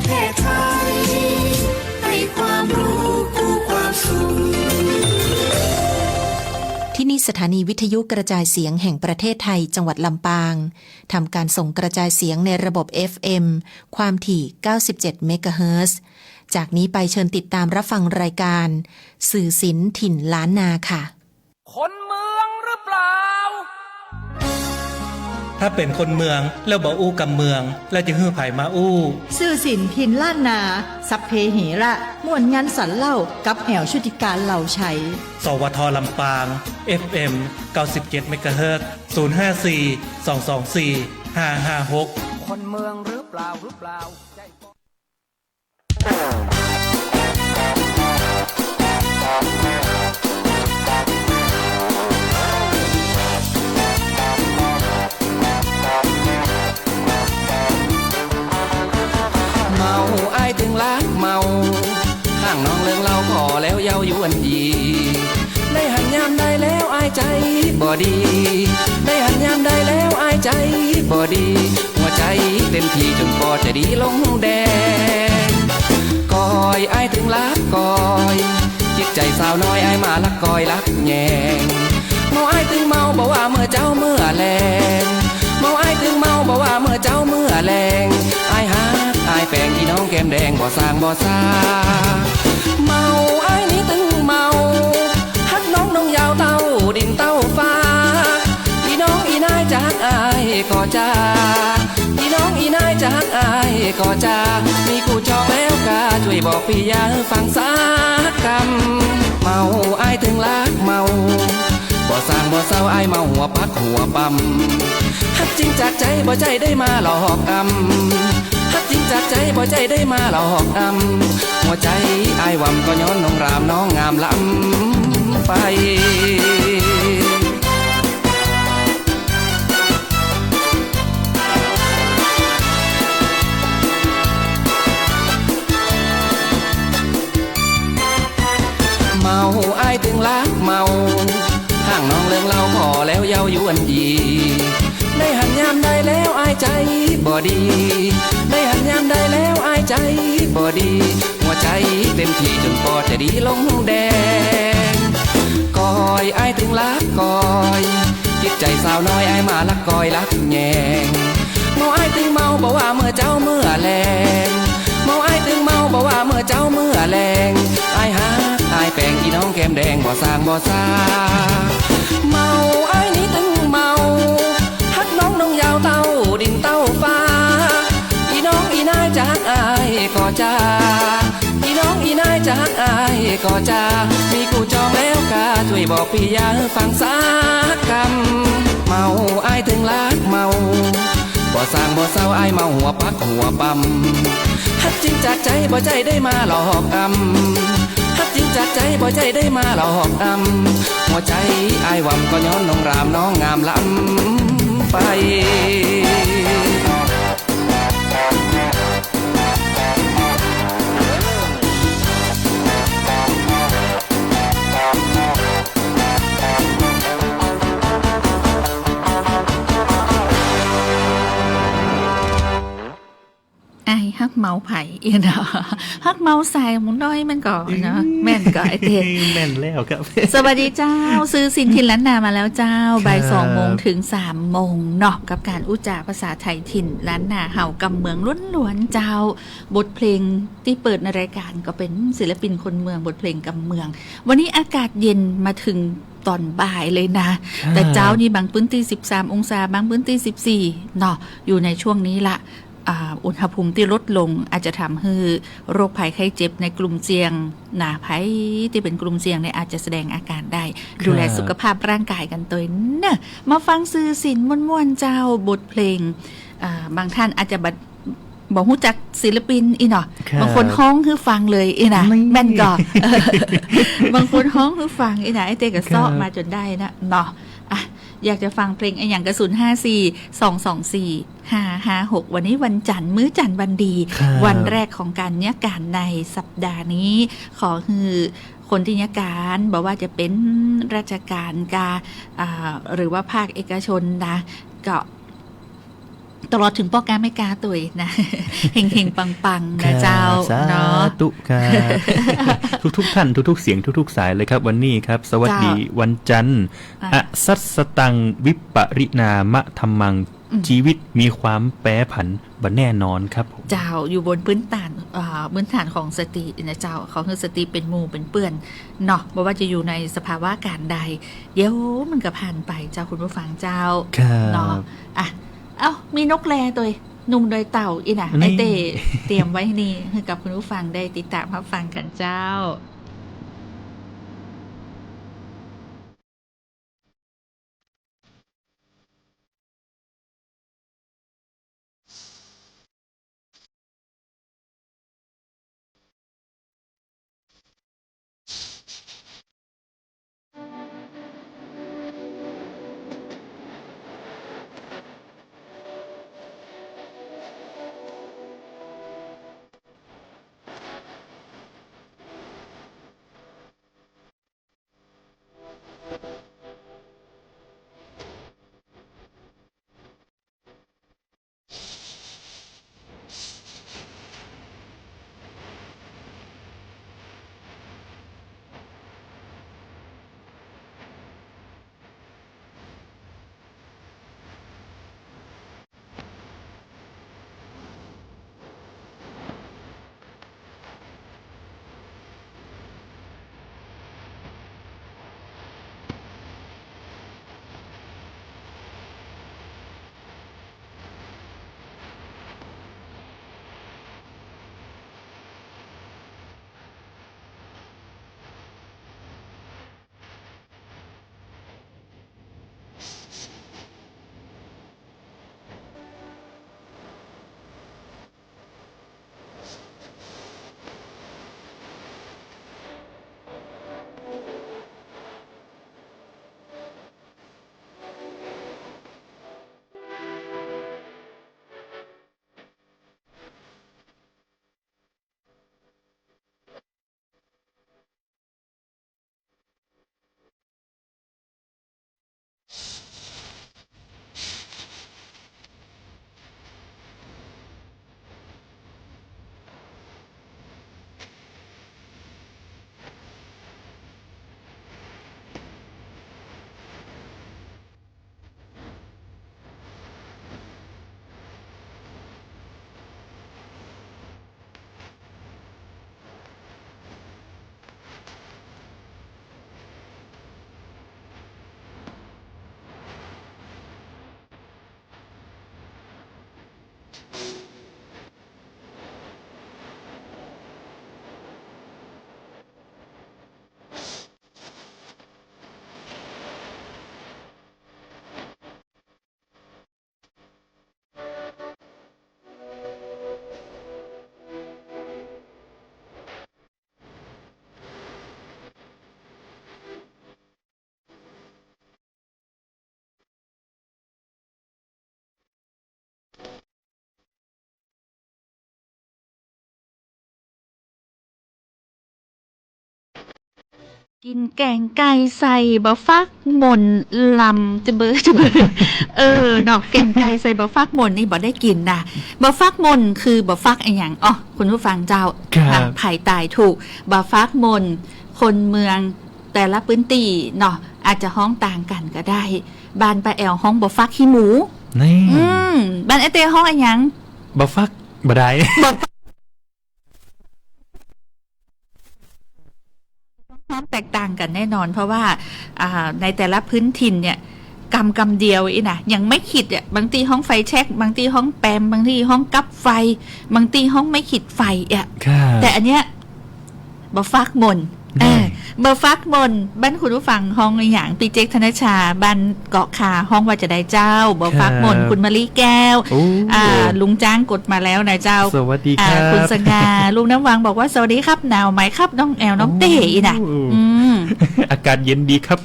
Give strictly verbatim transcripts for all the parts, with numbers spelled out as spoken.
เทศไทย ให้ความรู้คู่ความสุข ที่นี่สถานีวิทยุกระจายเสียงแห่งประเทศไทย จังหวัดลำปาง ทำการส่งกระจายเสียงในระบบ เอฟเอ็ม ความถี่ เก้าสิบเจ็ด เมกะเฮิรตซ์ จากนี้ไปเชิญติดตามรับฟังรายการ สื่อศิลป์ถิ่นล้านนาค่ะ คนเมืองหรือเปล่า ถ้าเป๋นคนเมืองแล้วบ่อู้กำเมือง แล้วจะหื้อใผมาอู้ สื่อศิลป์ถิ่นล้านนา สัพเพเหระ ม่วนงันสันเล่า กับแอ๋วชุติการ เหล่าไชย สวท ลำปาง เอฟเอ็ม เก้าสิบเจ็ด เมกะเฮิรตซ์ ศูนย์ห้าสี่ สองสองสี่ ห้าห้าหก คนเมืองหรือเปล่า หรือเปล่า เมาอ้ายตึงลักเมา ห่างน้องเลิงเหล้าก่อแล้วเย้ายวนยี ได้หันยามใดแล้วอ้ายใจ๋บ่ดี ได้หันยามใดแล้วอ้ายใจ๋บ่ดี หัวใจ๋เต้นถี่จ๋นปอใจ๋ดีลงแดง ก่อยอ้ายตึงลักก่อย จิตใจ๋สาวน้อยอ้ายมาลักก่อยลักแยง เมาอ้ายตึงเมาบ่ว่าเมื่อเจ๊าเมื่อแลง เมาอ้ายตึงเมาบ่ว่าเมื่อเจ๊าเมื่อแลง อ้ายฮักอ้ายแปง อีน้องแก้มแดงบ่ส่างบ่ซา เมาอ้ายนี้ตึงเมา ฮักน้องนงยาวเต้าดินเต้าฟ้า อีน้องอีนายจะฮักอ้ายก่อจา อีน้องอีนายจะฮักอ้ายก่อจา มีกู้จองแล้วกา จ้วยบอกปี้ยาหื้อฟังสักกำ เมาอ้ายตึงลักเมา บ่ส่างบ่เซาอ้ายเมาหัวปักหัวปั๊ม ฮักจริงจากใจ๋บ่ใจ้ได้มาหลอกอำ ฮักจริงจากใจ๋บ่ใจ้ได้มาหลอกอำ หัวใจ๋อ้ายวำก็ย้อนน้องรามน้องงามล้ำไป เมาอ้ายตึงลักเมา ห่างน้องเลิงเหล้าก่อแล้วเย้ายวนยี ได้หันยามใดแล้วอ้ายใจ๋บ่ดี ได้หันยามใดแล้วอ้ายใจ๋บ่ดี หัวใจ๋เต้นถี่จ๋นปอใจ๋ดีลงแดง ก่อยอ้ายตึงลักก่อย จิตใจ๋สาวน้อยอ้ายมาลักก่อยลักแยง เมาอ้ายตึงเมาบ่ว่าเมื่อเจ๊าเมื่อแลง เมาอ้ายตึงเมาบ่ว่าเมื่อเจ๊าเมื่อแลง อ้ายฮักอ้ายแปง อีน้องแก้มแดงบ่ส่างบ่ซา เมาอ้ายนี้ตึงเมา ฮักน้องนงยาวเต้าดินเต้าฟ้า อีน้องอีนายจะฮักอ้ายก่อจา อีน้องอีนายจะฮักอ้ายก่อจา มีกู้จองแล้วกา จ้วยบอกปี้ยาหื้อฟังสักกำ เมาอ้ายตึงลักเมา บ่ส่างบ่เซาอ้ายเมาหัวปักหัวปั๊ม ฮักจริงจากใจ๋บ่ใจ้ได้มาหลอกอำ ฮักจริงจากใจ๋บ่ใจ้ได้มาหลอกอำ หัวใจ๋อ้ายวำก็ย้อนน้องรามน้องงามล้ำไป อ้ายฮักเมาใผ อีเนาะ ฮักเมาสายหมูน้อยแม่นก่อเนาะ อืม แม่นก่อไอ้เต้ แม่นแล้วครับ สวัสดีเจ้า สื่อศิลป์ถิ่นล้านนามาแล้วเจ้า ครับ บ่ายสองโมงถึงสามโมงเนาะ กับก๋านอู้จ๋าภาษาไทยถิ่นล้านนาเฮากำเมืองล้วนๆ เจ้า บทเพลงตี้เปิดในรายการก็เป๋นศิลปินคนเมือง บทเพลงกำเมือง วันนี้อากาศเย็นมาเถิงต๋อนบ่ายเลยนะ ครับ แต่เจ๊านี่บางพื้นตี้สิบสามองศา บางพื้นตี้สิบสี่เนาะ อยู่ในช่วงนี้ละ อ่า อุณหภูมิตี้ลดลงอาจจะทำหื้อโรคภัยไข้เจ็บในกลุ่มเสี่ยงนะ ใผตี้เป๋นกลุ่มเสี่ยงเนี่ยอาจจะแสดงอาการได้ ครับ ดูแลสุขภาพร่างกายกั๋นตวยเนาะ มาฟังสื่อศิลป์ม่วนๆ เจ้า บทเพลง อ่า บางท่านอาจจะบ่ บ่ฮู้จักศิลปินอี้เนาะ ครับ บางคนฮ้องหื้อฟังเลยอี้นะ นี่ แม่นก่อ บางคนฮ้องหื้อฟังอี้นะ ไอ้เต้ก็เซาะ ครับ มาจ๋นได้นะเนาะ อ่ะ อยากจะฟังเพลงอะหยังก็ ศูนย์ห้าสี่ สองสองสี่ ห้าห้าหก วันนี้วันจันทร์ มื้อจันทร์วันดี ครับ วันแรกของก๋านเยียะก๋านในสัปดาห์นี้ ขอหื้อคนตี้เยียะก๋าน บ่ว่าจะเป๋นราชก๋านกา อ่า หรือว่าภาคเอกชนนะ ก็ ตลอดเถิงป้อก๊าแม่ก๊าตวยนะ เฮงๆ ปังๆ นะเจ้า ครับ เนาะ สาธุครับ ทุกๆ ท่าน ทุกๆ เสียง ทุกๆ สายเลยครับ วันนี้ครับ สวัสดี เจ้า วันจันทร์ อ่า อสัสสตังวิปริณามะธัมมัง อืม ชีวิตมีความแปรผันบ่แน่นอนครับผม เจ้า อยู่บนพื้นฐาน อ่า พื้นฐานของสตินะเจ้า ขอหื้อสติเป๋นหมู่เป๋นเปื้อนเนาะ บ่ว่าจะอยู่ในสภาวะก๋ารใด เดี๋ยวมันก็ผ่านไปเจ้า คุณผู้ฟังเจ้า ครับ เนาะ อ่ะ เอ้า มีนกแลตวย หนุ่มดอยเต่าอี้นะ นี่ ไอ้เต้เตรียมไว้นี่ หื้อกับคุณผู้ฟังได้ติดตามฮับฟังกั๋นเจ้ากิ๋นแก๋งไก่ใส่บ่าฟักหม่นลำจะเบอ จะเบอ เออ เนาะ แก๋งไก่ใส่บ่าฟักหม่นนี่บ่ได้กิ๋นนะ บ่าฟักหม่นคือบ่าฟักอะหยัง อ้อ คุณผู้ฟังเจ้า ครับ อ่ะ ใผตายถูก บ่าฟักหม่น คนเมืองแต่ละพื้นตี้เนาะ อาจจะฮ้องต่างกั๋นก็ได้ บ้านป้าแอ๋วฮ้องบ่าฟักขี้หมู นี่ อืม บ้านไอ้เต้ฮ้องอะหยัง บ่าฟัก บ่ได้ บ่าฟัก ฮ้องแตกต่างกั๋นแน่นอน เพราะว่า อ่า ในแต่ละพื้นถิ่นเนี่ย กำกำเดียวอี้นะ อย่างไม้ขีดเนี่ย บางตี้ฮ้องไฟแช็ก บางตี้ฮ้องแปม บางตี้ฮ้องกับไฟ บางตี้ฮ้องไม้ขีดไฟอะ ครับ แต่อันเนี้ย บ่าฟักหม่น แน่ เออ บ่าฟักหม่น บ้านคุณผู้ฟังฮ้องอะหยัง ปี้เจ๊ก ธนชชา บ้านเกาะคา ฮ้องว่าจะใดเจ้า บ่าฟักหม่น ครับ คุณมะลิแก้ว โอ้ อ่า ลุงจ้างกดมาแล้วนะเจ้า สวัสดีครับ อ่า คุณสง่า ลุงน้ำหวางบอกว่า สวัสดีครับ หนาวไหมครับ น้องแอ๋ว น้องเต้ โอ้ อี้นะ อืม อากาศเย็นดีครับ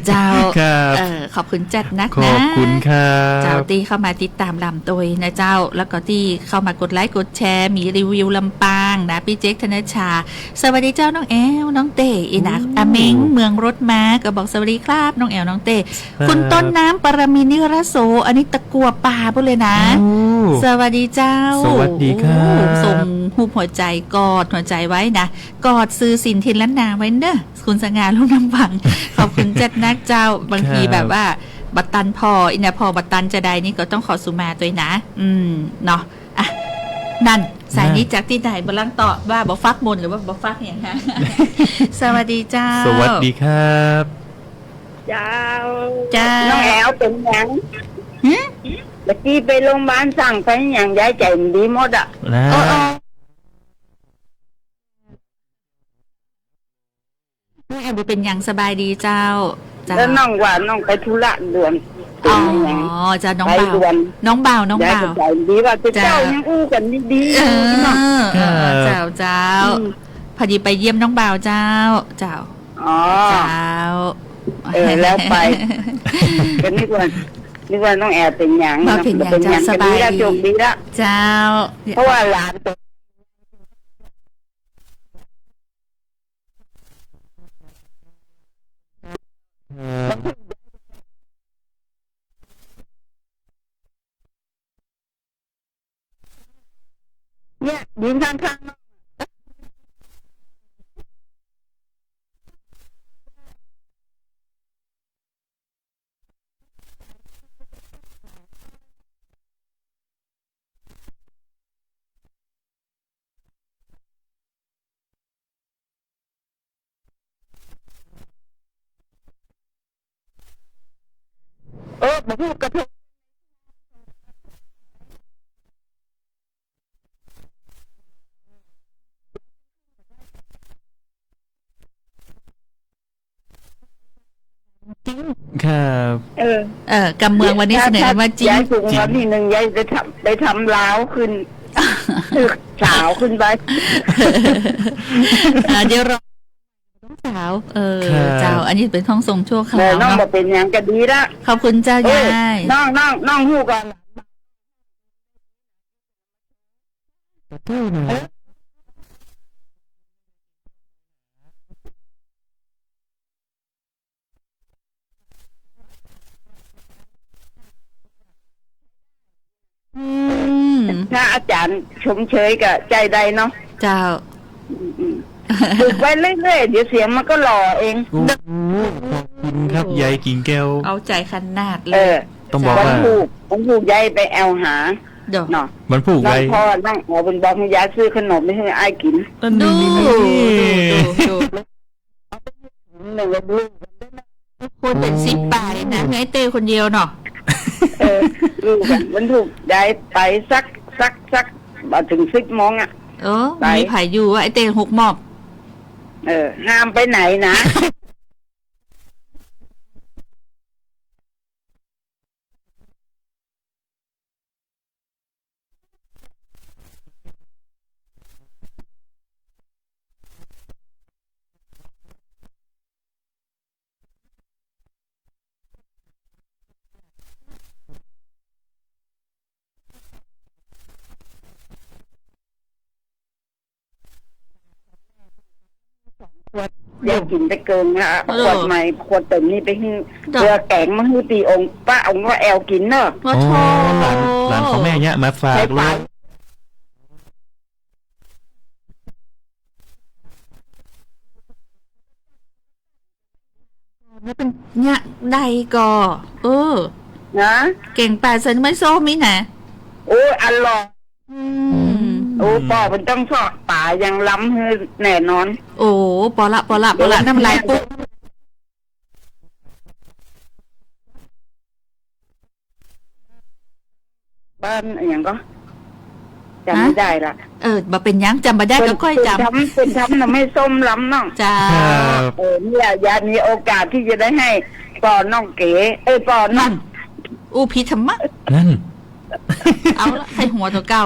เจ้า ครับ เออ ขอบคุณจัดนักนะ ขอบคุณครับ เจ้าตี้เข้ามาติดต๋ามลำตวยนะเจ้า แล้วก็ตี้เข้ามากดไลก์กดแชร์ มีรีวิวลำปางนะ ปี้เจ๊ก ธนชชา สวัสดีเจ้า น้องแอว น้องเต้ อีหนา โอ้ อาเม็ง เมืองรถม้า ก็บอกสวัสดีครับ น้องแอว น้องเต้ ครับ คุณต้นน้ำ ปรมินทร์ นิรโส อันนี้ตะกั๋วป่าปู้นเลยนะ โอ้ สวัสดีเจ้า สวัสดีครับ โอ้ ส่งฮูปหัวใจ๋ กอดหัวใจ๋ไว้นะ กอดสื่อสินถิ่นล้านนาไว้เนอะ คุณสง่า ลุ่งนำหวัง ขอบคุณจัดนักเจ้า บางที ครับ แบบว่า บ่ตันผ่อ อีหนาผ่อบ่ตันจาใดนี่ก็ต้องขอสุมาตวยนะ อืม เนาะ อ่ะ นั่น สายนี้ นะ จากตี้ไหน บ่ลังตอบว่าบ่ฟักมนต์หรือว่าบ่ฟักหยังฮะ สวัสดีเจ้า สวัสดีครับ เจ้า เจ้า น้องแอวเป๋นหยัง หืม ตะกี้ไปโรงพยาบาลสั่งไปหยัง ยายใจ๋บ่ดีหมดอะ นะ เออ เออ น้องแอวบ่เป๋นหยัง สบายดีเจ้า เจ้า แล้วน้องว่าน้องไปธุระด่วน อ๋อ เป๋นหยัง เจ้า น้องบ่าว ไปด่วน น้องบ่าว น้องบ่าว ยายก็ใจ๋ดีว่า เจ้า เจ้ายังอู้กั๋นดีๆ เออ อยู่เนาะ เออ เออ เจ้า เจ้า อืม พอดีไปเยี่ยมน้องบ่าวเจ้า เจ้า อ๋อ เจ้า เออ แล้วไป ก็นึกว่า นึกว่าน้องแอวเป๋นหยัง บ่าเป๋นหยัง เป๋นหยัง เจ้า ก็ดีแล้ว สบายดี โชคดีแล้ว เจ้า เพราะว่าหลาน เนี่ย ยืนข้างๆ เออ บ่ฮู้กระทง ครับ เออ เออ กำเมืองวันนี้เสนอว่าจริง ยายสูง จริง วันนี้หนึ่ง ยายไปทำ ไปทำลาวขึ้น ตึกสาวขึ้นไป อ่า เดี๋ยวรอ สาว เออ ครับ เจ้า อันนี้เป๋นห้องส่งชั่วคราว เออ น้อง เนาะ บ่เป๋นหยังก็ดีละ ขอบคุณเจ้า เอ้ย ยาย น้อง น้อง น้องฮู้ก่อน ขอโทษนะ อืม ถ้าอาจ๋ารย์ชมเชยก็ใจ๊ได้เนาะ เจ้า อืม อืม ฝึกไปเรื่อยๆ เดี๋ยวเสียงมันก็หล่อเอง โอ้โห ขอบคุณครับ ยายกิ่งแก้ว เอาใจ๋ขนาดเลย เออ ต้องบอกว่า วันพูก วันพูกยายไปแอ่วหา เดี๋ยว เนาะ วันพูก น้อง ยาย พ่อ น้อง เอาเปิ้นบอกหื้อยายซื้อขนมไปหื้ออ้ายกิ๋น อันนี้ ดู นี่ ดู ดู ดู หนึ่งวันพูก คนเป๋นสิบป๋ายนะ หื้ออ้ายเต้คนเดียวเนาะ เออ ลูกอะ วันพูกยายไปสัก สัก สัก บ่เถิงสิบโมงอะ เออ ไป มีใผอยู่วะ อ้ายเต้หกมอบ เออ ห้ามไปไหนนะ ขวด ยายกิ๋นไปเกินละ เออ ขวดใหม่ ขวดเติ่มนี่ไปหื้อ เจ้า เปื้อแก๋งมาหื้อตี้องค์ ป้าองค์ว่าแอ่วกิ๋นเนาะ โอ้โธ่ อ๋อ หลาน หลานของแม่เนี่ยมาฝากลูก แล้วเป๋นเนี่ยได้ก่อ เออ นะ แก๋งป๋าใส่น้ำมันส้มนี่นะ โอ้ย อร่อย อืม โอ้ ปอเปิ้นต้องซอกป๋าอย่างล้ำหื้อแน่นอน โอ้ ปอละ ปอละ ปอละ น้ำลายปุ๊บ บ้านอะหยังก็ จ๋ำบ่ได้ละ เออ บ่เป๋นหยัง จ๋ำบ่ได้ก็ค่อยจ๋ำ เปิ้นทำ เปิ้นทำน้ำมันส้มล้ำเนาะ เจ้า ครับ เออ เนี่ย ยายมีโอกาสตี้จะได้หื้อปอน้องเก๋ เอ้ย ปอน้อง นั่น อู้ผิดธรรมะ นั่น เอาละ ใค่หัวตั๋วเก่า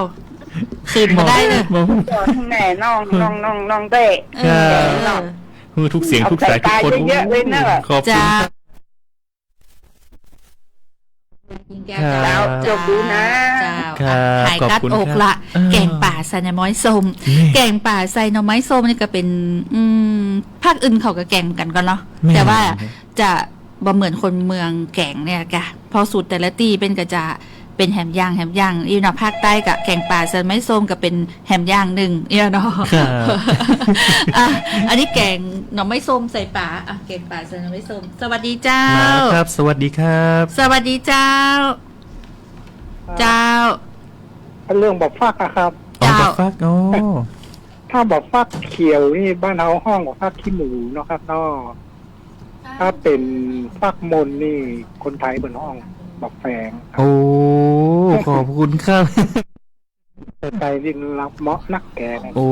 คืนบ่ได้เลย บ่ ปอน้องแน่ น้อง น้อง น้อง น้องเต้ เออ ครับ เออ หื้อทุกเสียงทุกสายทุกคน ขอบคุณครับ เจ้า ครับ โชคดีนะ เจ้า ครับ หายกั๊ดอกละ ขอบคุณครับ แก๋งป่าใส่หน่อไม้ส้ม นี่ แก๋งป่าใส่หน่อไม้ส้มนี่ก็เป๋น อืม ภาคอื่นเขาก็แก๋งเหมือนกั๋นก่อเนาะ แม่น แต่ว่าจะบ่เหมือนคนเมืองแก๋งเนี่ยกะ เพราะสูตรแต่ละตี้เปิ้นก็จะเป๋นแหมอย่าง แหมอย่าง อี้เนาะ ภาคใต้ก็แก๋งป่าใส่หน่อไม้ส้มก็เป๋นแหมอย่างนึ่ง อี้เนาะ ครับ อ่ะ อันนี้แก๋งหน่อไม้ส้มใส่ป๋า อ่ะ แก๋งป่าใส่หน่อไม้ส้ม สวัสดีเจ้า มาครับ สวัสดีครับ สวัสดีเจ้า เจ้า เรื่องบ่าฟักอะครับ อ๋อ เจ้า บ่าฟัก อ๋อ ถ้าบ่าฟักเขียวนี่บ้านเฮาฮ้องบ่าฟักขี้หมูเนาะครับเนาะ ถ้าเป๋นฟักมนนี่คนไทยเปิ้นฮ้องบ่าแฟง โอ้ ขอบคุณครับ ไกลๆ นี่รับเหมาะนักแกนะ โอ้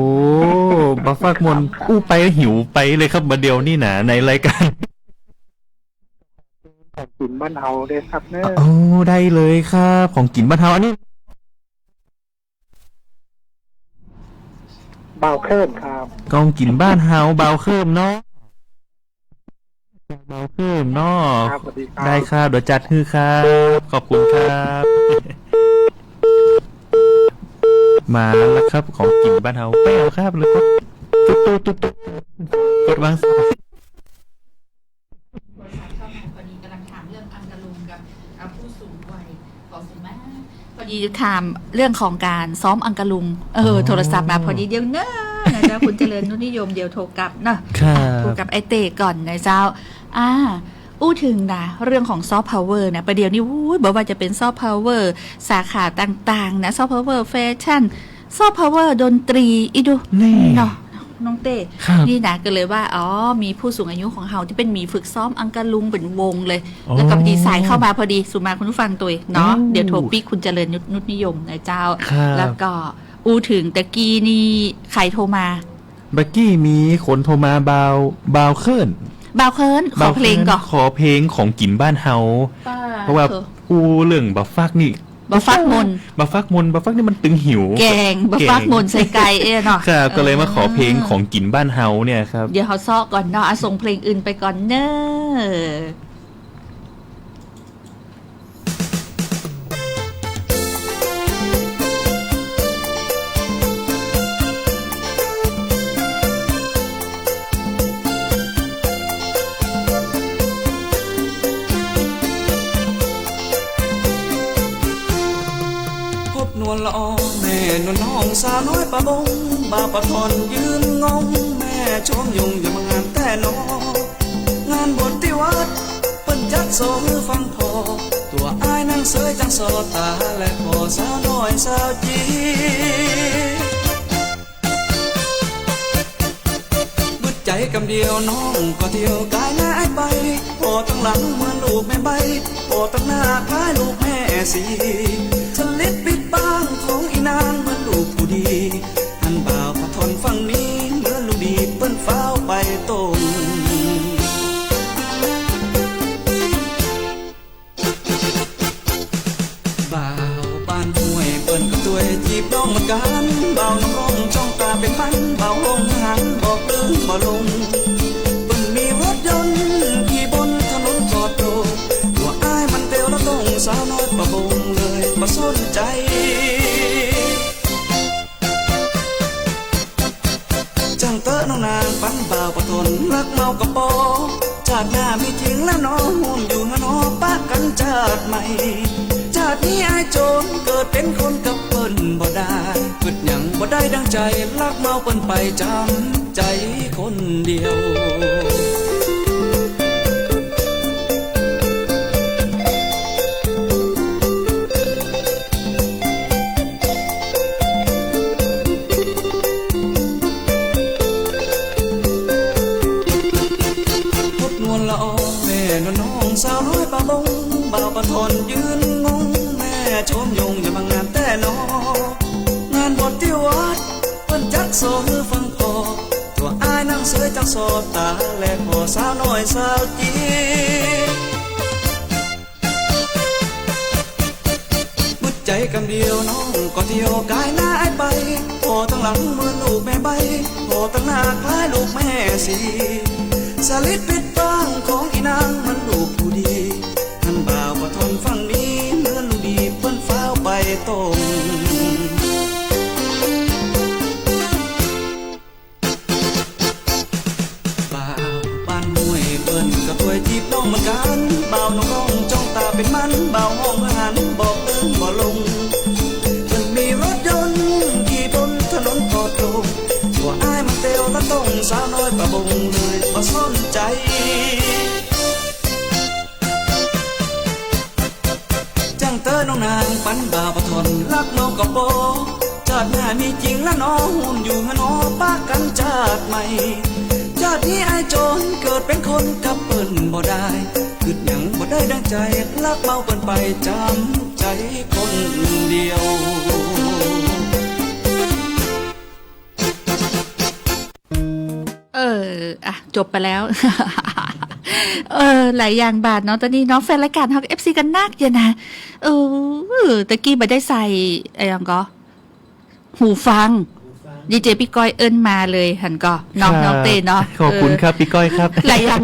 บ่าฟักมน อู้ไปหิวไปเลยครับ บ่าเดี่ยวนี้นะ ในรายการ ของกิ๋นบ้านเฮาด้วยครับเนอะ โอ้ ได้เลยครับ ของกิ๋นบ้านเฮา อันนี้ บ่าวเคิ่มครับ ของกิ๋นบ้านเฮา บ่าวเคิ่มเนาะ บ่าวเคิ่มเนาะ ครับ สวัสดีครับ ได้ครับ เดี๋ยวจัดหื้อครับ ขอบคุณครับ มาแล้วครับ ของกิ๋นบ้านเฮา แป๊วครับ แล้วก็ตุ๊ดตุ๊ดตุ๊ดตุ๊ด กดวางสาย โทรศัพท์เข้ามาพอดี กำลังถามเรื่องอังกะลุงกับ เอ่อ ผู้สูงวัย ขอสูงมาก พอดีถามเรื่องของก๋านซ้อมอังกะลุง เออ อ๋อ โทรศัพท์มาพอดี เดี๋ยวเน่อนะเจ้า คุณเจริญนุชนิยม เดี๋ยวโทรกลับเนาะ ครับ โทรกับไอ้เต้ก่อนนะเจ้า อ่า อู้เถิงนะ เรื่องของซอฟต์พาวเวอร์นะ ประเดี๋ยวนี้ อู้ย บ่ว่าจะเป๋นซอฟต์พาวเวอร์สาขาต่างๆ นะ ซอฟต์พาวเวอร์แฟชั่น ซอฟต์พาวเวอร์ดนตรี อี้ดู นี่ เนาะ น้องเต้ ครับ นี่นะ ก็เลยว่า อ๋อ มีผู้สูงอายุของเฮาตี้เปิ้นมีฝึกซ้อมอังกะลุงเป๋นวงเลย อ๋อ แล้วก็พอดีสายเข้ามาพอดี สุมาคุณผู้ฟังตวยเนาะ โอ้ เดี๋ยวโทรปิ๊กคุณเจริญนุช นุชนิยมนะเจ้า ครับ แล้วก็อู้เถิงตะกี้นี่ใผโทรมา เมื่อกี้มีคนโทรมา บ่าว บ่าวเคิ่ม บ่าวเคิ่ม ขอเพลงก่อ บ่าวเคิ่ม ขอเพลงของกิ๋นบ้านเฮา ป้า เพราะว่า เออ อู้เรื่องบ่าฟักนี่ บ่าฟักมน บ่าฟักมน บ่าฟักนี่มันตึงหิว แก๋ง บ่าฟักมนใส่ไก่ เอ๊ะเนาะ ครับ ก็เลยมาขอเพลงของกิ๋นบ้านเฮาเนี่ยครับ เดี๋ยวเฮาเซาะก่อนเนาะ อ่ะ ส่งเพลงอื่นไปก่อนเน่อ พบนวลละออแม่นวลน้องสาวน้อยป่าบง บ่าวป่าถ่อนยืนงง แม่ชมยงอย่ามางานแต๊นอ งานบวชตี้วัดเปิ้นจัดสองหื้อฟังผ่อ ตั๋วอ้ายนั่งเสยจั้งสอต๋า และผ่อสาวน้อยสาวจี บึดใจ๋กำเดียวน้องก็เตียวก๋ายหน้าอ้ายไป ผ่อตังหลังเหมือนลูกแม่ใบ้ ผ่อตังหน้าคล้ายลูกแม่สี จริตปิ๊ดป๊างของอีนางเหมือนลูกผู้ดี อันบ่าวป่าถ่อนฟังนี้เหมือนลูกดีเปิ้นฟ้าวไปตรง บ่าวบ้านห้วยเปิ้นก็ตวยจีบน้องเหมือนกั๋น บ่าวน้องร้องจ้องต๋าเป๋นพัน บ่าวห้องหันบอกลืมบ่ลง เปิ้นมีรถยนต์ขี่บนถนนปลอดโปร่ง ตั๋วอ้ายมันเตียวละตรง สาวน้อยป่าบงเลยบ่สนใจ๋ จั้งเต๊อะน้องนางปันบ่าวป่าถ่อนฮักเมาก็ปอ จาติหน้ามีจริงแล้วหนอ ฮ่วมอยู่เนาะปะกั๋นจาติใหม่ จาตินี้อ้ายโจรเกิดเป๋นคนกับเปิ้นบ่ได้ กึ๊ดหยังบ่ได้ดังใจ๋ ฮักเมาเปิ้นไปจำใจ๋คนเดียว พบนวลละออแม่นวลน้องสาวน้อยป่าบง บ่าวป่าถ่อนยืนงง แม่ชมยงอย่ามางานแต๊นอ งานบวชตี้วัดเปิ้นจัดสองหื้อฟังผ่อ ตั๋วอ้ายนั่งเสยจั้งสอต๋า และผ่อสาวน้อยสาวจี บึดใจ๋กำเดียวน้องก็เตียวก๋ายหน้าอ้ายไป ผ่อตังหลังเหมือนลูกแม่ใบ้ ผ่อตังหน้าคล้ายลูกแม่สี สลิดปิดปางของอีนางมันลูกผู้ดี หันบ่าวปะทอนฟังดี เหมือนลูกดีเปิ้นฟ้าวไปตรง บ่าวบ้านห้วยเปิ้นก็ตวยจีบน้องเหมือนกั๋น บ่าวน้องจ้องต๋าเป๋นมัน บ่าวฮ้องเมื่อหัน บอกตึงบ่ลง เปิ้นมีรถยนต์ขี่บนถนนตอดโต ผัวอ้ายมันเตียวตะต้ง สาวน้อยปะบงเลยบ่สนใจ๋ จั้งเตอน้องนางปันบ่าวปะทอน ฮักน้องก็ปอ จาติหน้ามีจริงละหนอ ฮู้อยู่หนอ ปะกั๋นจาติใหม่ จาตินี้อ้ายจน เกิดเป๋นคนกับเปิ้นบ่ได้ กึ๊ดหยังบ่ได้ดังใจ๋ ฮักเมาเปิ้นไป จำใจ๋คนเดียว เออ อ่ะ จบไปแล้ว เออ หลายอย่างบาดเนาะ ต๋อนนี้เนาะ แฟนรายก๋านเฮา เอฟซี กั๋นนักอยู่นะ เออ ตะกี้บ่ได้ใส่ อะหยังก่อ หูฟัง ดีเจปี้ก้อยเอิ้นมาเลย หันก่อ เนาะ ครับ น้องเต้เนาะ ขอบคุณครับ เออ ปี้ก้อยครับ หลายอย่าง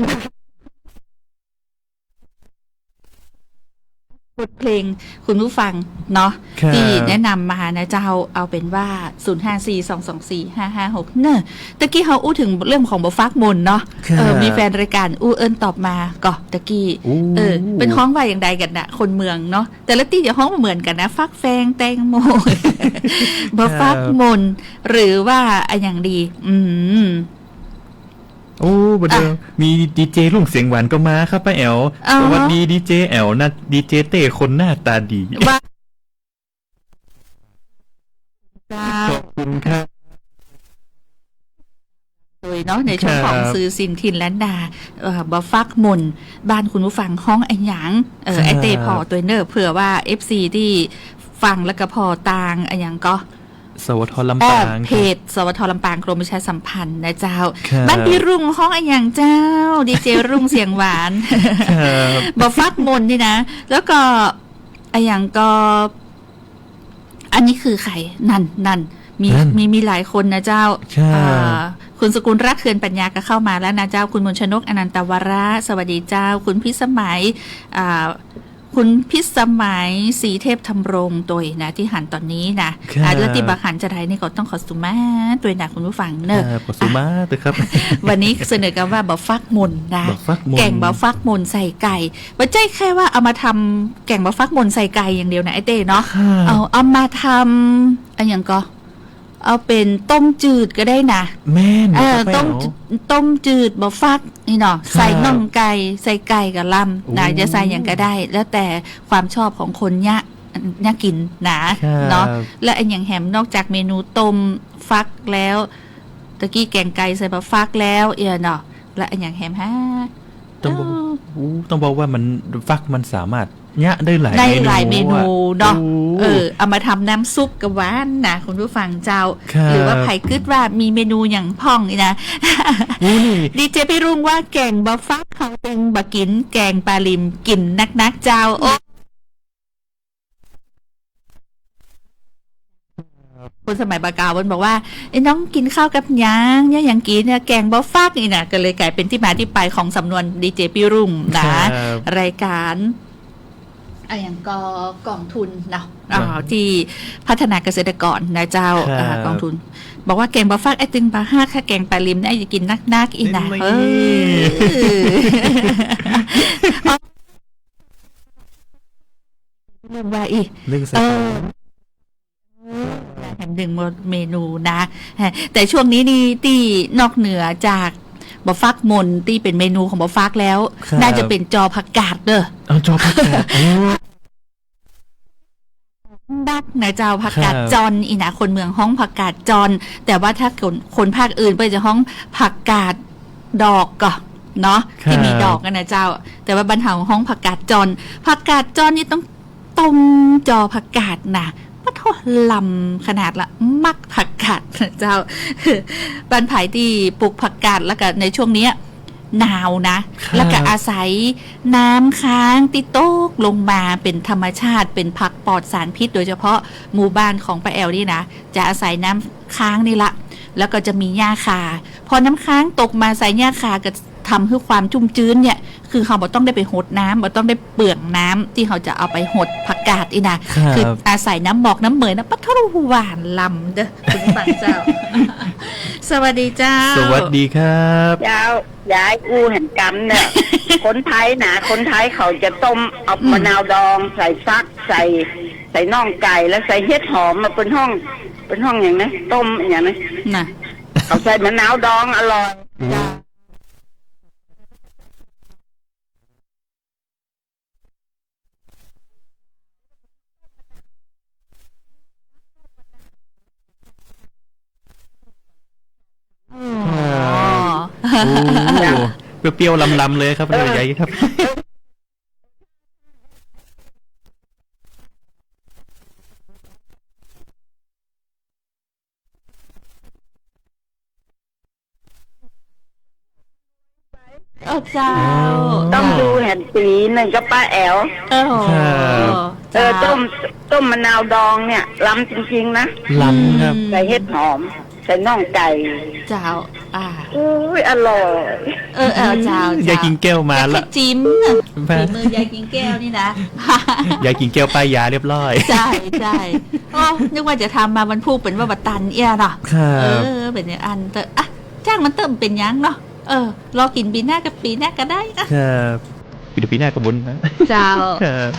บทเพลงคุณผู้ฟังเนาะ ครับ ตี้แนะนำมานะเจ้า เอาเป๋นว่า ศูนย์ห้าสี่ สองสองสี่ ห้าห้าหก เน่อ ตะกี้เฮาอู้เถิงเรื่องของบ่าวฟักมนเนาะ ครับ เออ มีแฟนรายก๋านอู้เอิ้นตอบมาก่อ ตะกี้ อู้ เออ เปิ้นฮ้องว่าอย่างใดกั๋นนะ คนเมืองเนาะ แต่ละตี้จะฮ้องบ่เหมือนกั๋นนะ ฟักแฟงแตงโม บ่าวฟักมน ครับ หรือว่าอะหยังดี อืม โอ้ บ่าเดิม อ่ะ มีดีเจรุ่งเสียงหวานก็มาครับป้าแอ๋ว อ๋อ สวัสดีดีเจแอ๋วนะ ดีเจเต้คนหน้าต๋าดี ว่า เจ้า ขอบคุณครับ โดยเนาะ ในช่วงของ ครับ สื่อสินถิ่นล้านนา เอ่อ บ่าวฟักมน บ่าฮู้คุณผู้ฟังฮ้องอะหยัง เอ่อ ครับ ไอ้เต้ผ่อตวยเน่อ เผื่อว่า เอฟซี ตี้ฟังแล้วก็ผ่อตางอะหยังก่อ สวท ลำปาง เอ่อ เพจ สวท ลำปาง กรมประชาสัมพันธ์นะเจ้า ครับ บ้านปี้รุ่งฮ้องอะหยังเจ้า ดีเจรุ่งเสียงหวาน ครับ บ่าวฟักมนนี่นะ แล้วก็อะหยังก่อ อันนี้คือใคร นั่น นั่น มี นั่น มี มีหลายคนนะเจ้า ครับ อ่า คุณสกุลรัก เคือนปัญญาก็เข้ามาแล้วนะเจ้า คุณมนชนก อนันตวระ สวัสดีเจ้า คุณพิสมัย อ่า คุณพิสมัย ศรีเทพธำรง ตวยนะ ตี้หันต๋อนนี้นะ ครับ อ่า แล้วตี้บ่หันจาใดนี่ก็ต้องขอสุมาตวยนะคุณผู้ฟังเน่อ ครับ ขอสุมาตวยครับ อ่ะ วันนี้เสนอกั๋นว่าบ่าวฟักมนนะ บ่าวฟักมน แก๋งบ่าวฟักมนใส่ไก่ บ่ใจ้แค่ว่าเอามาทำแก๋งบ่าวฟักมนใส่ไก่อย่างเดียวนะไอ้เต้เนาะ ครับ เอา เอามาทำอะหยังก่อ เอาเป๋นต้มจืดก็ได้นะ แม่น เออ ครับ ต้ม แม่น ต้มจืดบ่าวฟักนี่เนาะ ครับ ใส่น่องไก่ ใส่ไก่กะลำนะ โอ้ จะใส่หยังก็ได้ แล้วแต่ความชอบของคนเยียะ เยียะกิ๋นนะ ครับ เนาะ แล้วอะหยังแหม นอกจากเมนูต้มฟักแล้ว ตะกี้แก๋งไก่ใส่บ่าวฟักแล้ว เอี้ยเนาะ แล้วอะหยังแหมฮะ ต้องบอก เอ้า อู้ ต้องบอกว่ามัน ฟักมันสามารถ เยียะได้หลาย ได้หลายเมนู เมนูเนาะ โอ้ เออ เอามาทำน้ำซุปก็หวานนะคุณผู้ฟังเจ้า ครับ หรือว่าใผกึ๊ดว่ามีเมนูหยังพ่องนี่นะ อู้นี่ ดีเจปี้รุ่งว่าแก๋งบ่าวฟักเขาเต็งบ่กิ๋น แก๋งปลาลิมกิ๋นนักๆ เจ้า โอ้ คนสมัยบ่าก่าวมันบอกว่า ไอ้น้องกิ๋นข้าวกับหยัง เยียะหยังกิ๋นเนี่ย แก๋งบ่าวฟักนี่นะ ก็เลยกลายเป๋นตี้มาตี้ไปของสำนวนดีเจปี้รุ่งนะ ครับ รายก๋าน อะหยังก่อ ก๋องทุนเนาะ อ๋อ ครับ ตี้พัฒนาเกษตรกรนะเจ้า ครับ อ่า ก๋องทุน บอกว่าแก๋งบ่าวฟักไอ้ตึงบ่ฮัก ถ้าแก๋งปลาลิมเนี่ยจะกิ๋นนักๆ อีนะ นี่ เออ เรื่องว่าอีก เรื่องส เออ แหมนึ่งเมนูนะ แต่ช่วงนี้นี่ตี้นอกเหนือจากบ่าวฟักมนตี้เป๋นเมนูของบ่าวฟักแล้ว ครับ น่าจะเป๋นจอผักกาดเน่อ เอาจอผักกาด โอ้ นักนะเจ้า ผักกาด ครับ จอน อีนะ คนเมืองฮ้องผักกาดจอน แต่ว่าถ้าคน คนภาคอื่นเปิ้นจะฮ้องผักกาดดอกก่อเนาะ ครับ ตี้มีดอกนั่นนะเจ้า แต่ว่าบ้านเฮาฮ้องผักกาดจอน ผักกาดจอนนี่ต้อง ต้มจอผักกาดนะ ปะโถ ลำขนาดละ มักผักกาดนะเจ้า บ้านใผตี้ปลูกผักกาดแล้วก็ในช่วงเนี้ย หนาวนะ ครับ แล้วก็อาศัยน้ำค้างตี้ตกลงมาเป๋นธรรมชาติ เป๋นผักปลอดสารพิษ โดยเฉพาะหมู่บ้านของป้าแอ๋วนี่นะ จะอาศัยน้ำค้างนี่ละ แล้วก็จะมีหญ้าคา พอน้ำค้างตกมาใส่หญ้าคาก็ทำหื้อความชุ่มชื้นเนี่ย คือเฮาบ่ต้องได้ไปหดน้ำ บ่ต้องได้เปลืองน้ำตี้เฮาจะเอาไปหดผักกาดอี้นะ ครับ คืออาศัยน้ำหมอกน้ำเหมยนะ ปะโท้ หวานล้ำเด้อ คุณผู้ฟังเจ้า สวัสดีเจ้า สวัสดีครับ เจ้า ยายอู้แหมกำเนี่ย คนไทยนะ คนไทยเขาจะต้มเอา อืม มะนาวดอง ใส่ฟัก ใส่ ใส่น่องไก่ แล้วใส่เห็ดหอม มาเปิ้นฮ้อง เปิ้นฮ้องหยังนะ ต้มหยังนะ น่ะ เขาใส่มะนาวดอง อร่อย อืม จ้ะ อ๋อ โอ้ เปรี้ยวๆ ลำๆ เลยครับ เออ ยายครับ เออเจ้า อ๋อ ต้องดูแหมปี๋นึ่งกับป้าแอ๋ว เออ ครับ เออ เจ้า ต้ม ต้มมะนาวดองเนี่ย ล้ำจริงๆ นะ ล้ำครับ อืม ใส่เห็ดหอม ใส่น่องไก่ เจ้า อ่า อุ๊ย อร่อย เออ เออ เจ้า เจ้า ยายกิ่งแก้วมาละ แค่จิ้มน่ะ มา ฝีมือยายกิ่งแก้วนี่นะ ยายกิ่งแก้วป้ายยาเรียบร้อย ใช่ ใช่ โอ้ นึกว่าจะทำมาวันพูก เป๋นว่าบ่ตันเอี้ยเนาะ ครับ เออ เป๋นอย่างอั้นเต๊อะ อ่ะ จ้างมันเต๊อะ เป๋นหยังเนาะ เออ รอกิ๋นปี๋หน้ากับปี๋หน้าก็ได้นะ ครับ ปี๋ ปี๋หน้าก็บุญนะ เจ้า ครับ